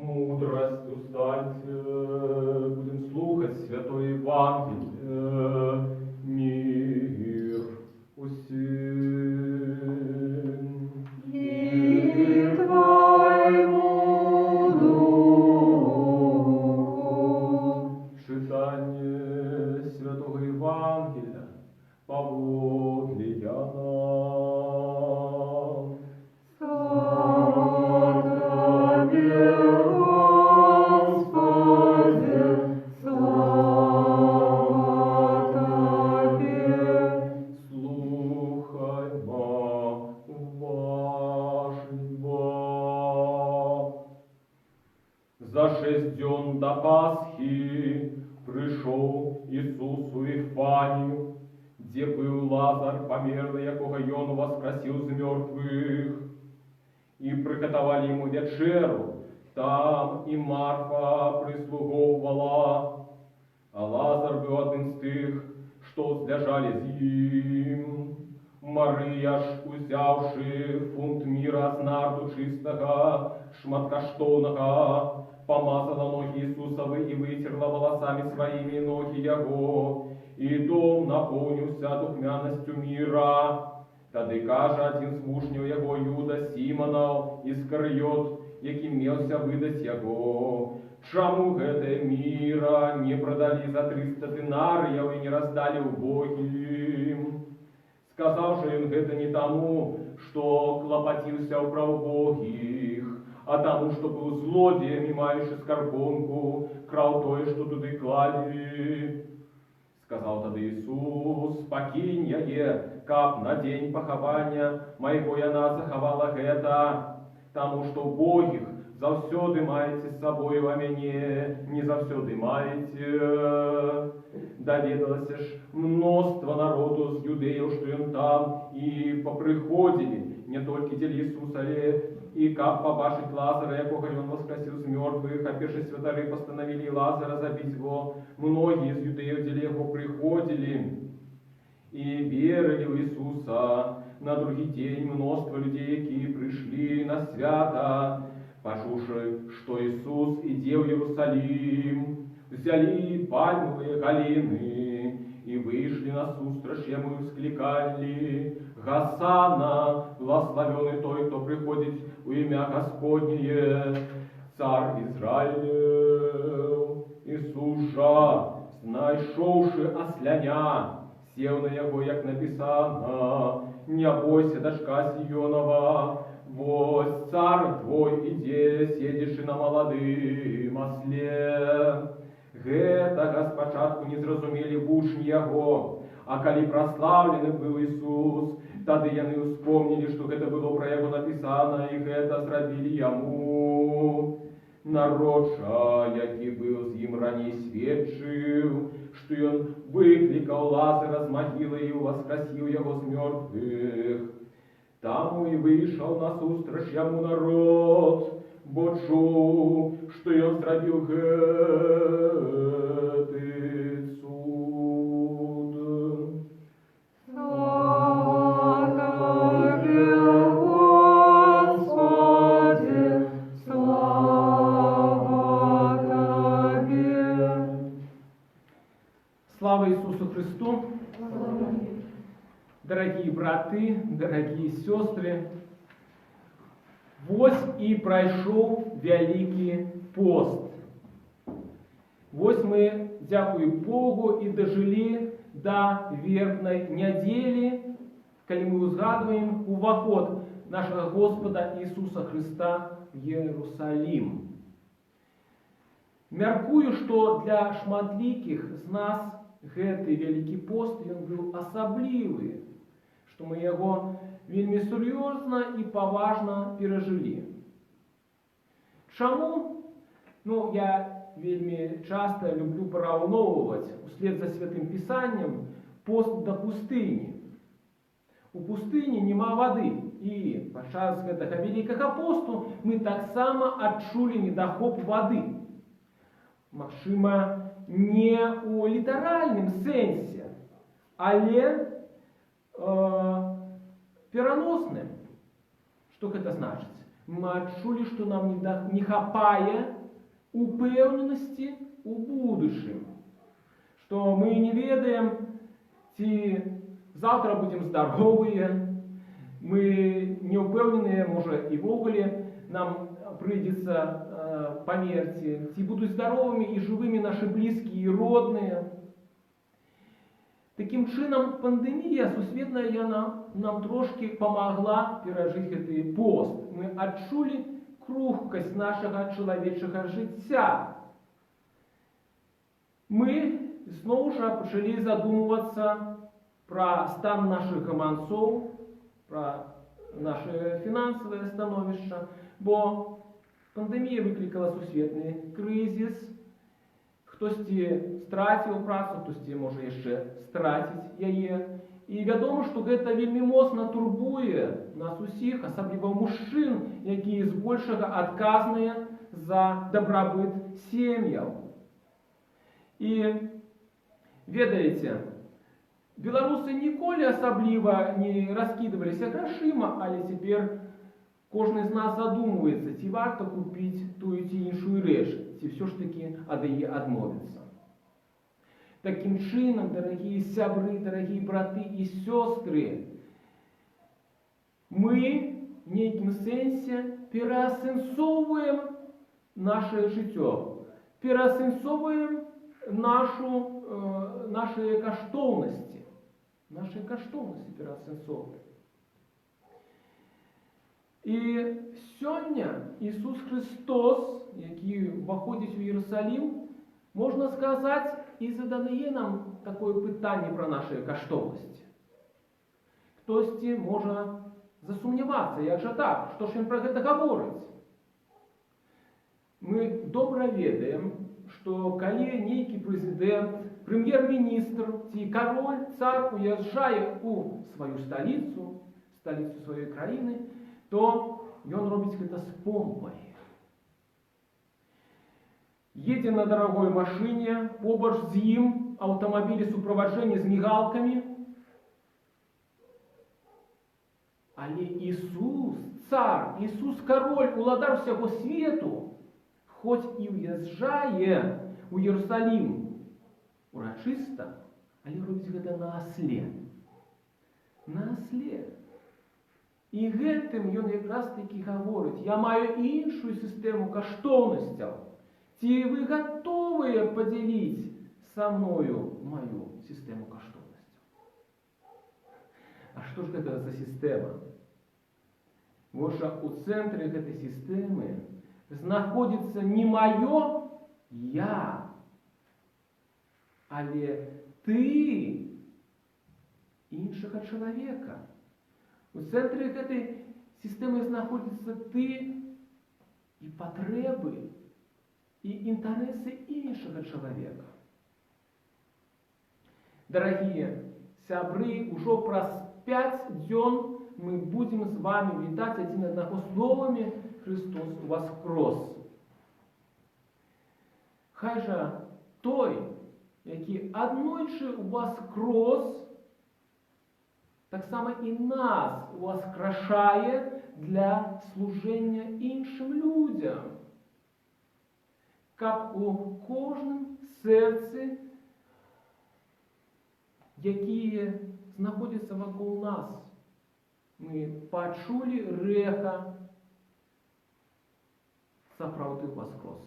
Мудрасць, устаньце, будзем слухаць Святое Евангелле. Мір усім. І Твайму духу. Чытанне Святога Евангелля паводле Яна. Слава Табе, Госпадзе, слава Табе. Слухайма ўважліва. За 6 дзён да Пасхі прыйшоў Ісус у Віфанію, дзе быў Лазар памерлы, якога Ён уваскрасіў з мёртвых. І прыгатавалі Яму вячэру, там і Марфа прыслугоўвала, а Лазар быў адным з тых, што ўзляжалі з Ім. Марыя ж, узяўшы фунт міра з нарду чыстага, шматкаштоўнага, памазала ногі Ісусавы і выцерла валасамі сваімі ногі Яго, і дом напоўніўся духмянасцю міра. Тады кажа адзін з вучняў Яго, Юда Сіманаў Іскарыёт, які меўся выдаць Яго: «Чаму гэтае міра не прадалі за 300 дынарыяў і не раздалі ўбогім?» Сказаў жа ён гэта не таму, што клапаціўся пра ўбогіх, а таму, што быў злодзеем і, маючы скарбонку, краў тое, што туды клалі. Сказаў тады Ісус: «Пакінь яе, каб на дзень пахавання майго яна захавала гэта, таму што ўбогіх заўсёды маеце з сабою, а мяне не заўсёды маеце». Даведалася ж мноства народу з юдэяў, што ён там, і папрыходзілі не толькі дзеля Ісуса, але і каб пабачыць Лазара, якога ён уваскрасіў з мёртвых. А першасвятары пастанавілі і Лазара забіць, бо многія з юдэяў дзеля яго прыходзілі і верылі ў Ісуса. На другі дзень мноства людзей, якія прыйшлі на свята, пачуўшы, што Ісус ідзе ў Ерусалім, узялі пальмавыя галіны і выйшлі насустрач яму і ўсклікалі: «Гасанна, благаслаўлёны той, хто прыходзіць у імя Гасподняе, Цар Ізраілеў». Ісус жа, знайшоўшы асляня, сеў на яго, як напісана: «Не бойся, дачка Сіёнава, вось цар твой ідзе, седзячы на маладым асле». Гэтага спачатку не зразумелі вучні яго, а калі праслаўлены быў Ісус, тады яны ўспомнілі, што гэта было пра яго напісана, і гэта зрабілі яму. Народ жа, які быў з ім раней, сведчыў, што ён выклікаў Лазара з магілы і ўваскрасіў яго з мёртвых. Таму і выйшаў насустрач яму народ, бо чуў, што ён зрабіў гэты цуд. Слава Табе, Госпадзе, слава Табе. Слава Ісусу Хрысту! Дарагія браты, дарагія сёстры, вось і прайшоў Вялікі пост. Вось мы, дзякуй Богу, і дажылі да Вербнай нядзелі, калі мы ўзгадваем уваход нашага Госпада Ісуса Хрыста ў Ерусалім. Мяркую, што для шматлікіх з нас гэты Вялікі пост, ён быў асаблівы, што мы яго вельмі сур'ёзна і паважна перажылі. Чаму? Ну, я вельмі часта люблю параўноўваць услед за Святым Пісаннем пост да пустыні. У пустыні няма вады, і падчас гэтага Вялікага посту мы таксама адчулі недахоп вады. Магчыма, не ў літаральным сэнсе, але пераносным. Што гэта значыць? Мы адчулі, што нам не хапае упэўненасці ў будучым, што мы не ведаем, ці заўтра будзем здаровыя, мы не ўпэўненыя, можа, і ўвогуле нам прыйдзецца памерці, ці будуць здаровымі і жывымі нашы блізкія і родныя. Такім чынам, пандэмія сусветная, яна нам трошкі памагла перажыць гэты пост. Мы адчулі крухкасць нашага чалавечага жыцця. Мы зноў жа пачалі задумвацца пра стан нашых гаманцоў, пра наше фінансавае становішча, бо пандэмія выклікала сусветны крызіс, хтосьці страціў працу, хтосьці можа яшчэ страціць яе. І вядома, што гэта вельмі моцна турбуе нас усіх, асабліва мужчын, якія збольшага адказныя за дабрабыт сем'яў. І ведаеце, беларусы ніколі асабліва не раскідваліся грашыма, але цяпер кожны з нас задумваецца, ці варта купіць тую ці іншую рэч, ці ўсё ж такі ад яе адмовіцца. Такім чынам, дарагія сябры, дарагія браты і сёстры, мы в нейкім сэнсе пераасэнсоўваем наше жыццё, пераасэнсоўваем нашыя каштоўнасці, нашыя каштоўнасці пераасэнсоўваем. І сёння Ісус Хрыстос, які ўваходзіць у Іерусалім, можна сказаць, і задае нам такое пытанне пра нашыя каштоўнасці. Хтосьці можа засумнявацца, як жа так, што ж ён пра гэта гаворыць? Мы добра ведаем, што калі нейкі прэзідэнт, прэм'ер-міністр ці кароль, цар уязджае ў сваю сталіцу, сталіцу сваёй краіны, то ён робіць гэта з помпай. Едзе на дарагой машыне, побач з ім аўтамабілі суправаджэння з мігалкамі. Але Ісус, цар, Ісус кароль, уладар усяго свету, хоць і ўязджае ў Іерусалім урачыста, але робіць гэта на асле. На асле. І гэтым ён якраз такі гаворыць: я маю іншую сістэму каштоўнасцяў. Ці вы гатовыя падзяліць са мною маю сістэму каштоўнасцяў? А што ж гэта за сістэма? Вось жа у цэнтры гэтай сістэмы знаходзіцца не маё я, але ты іншага чалавека. У цэнтры гэтай сістэмы знаходзіцца ты і патрэбы, і інтарэсы іншага чалавека. Дарагія сябры, ужо праз 5 дзён мы будзем з вами вітаць адзін аднаго словамі «Хрыстос уваскрос». Хай жа той, які аднойчы уваскрос, таксама і нас уваскрашае для служэння іншым людзям, каб у кожным сэрцы, якія знаходзяцца вакол нас, мы пачулі рэха сапраўды ўваскрос.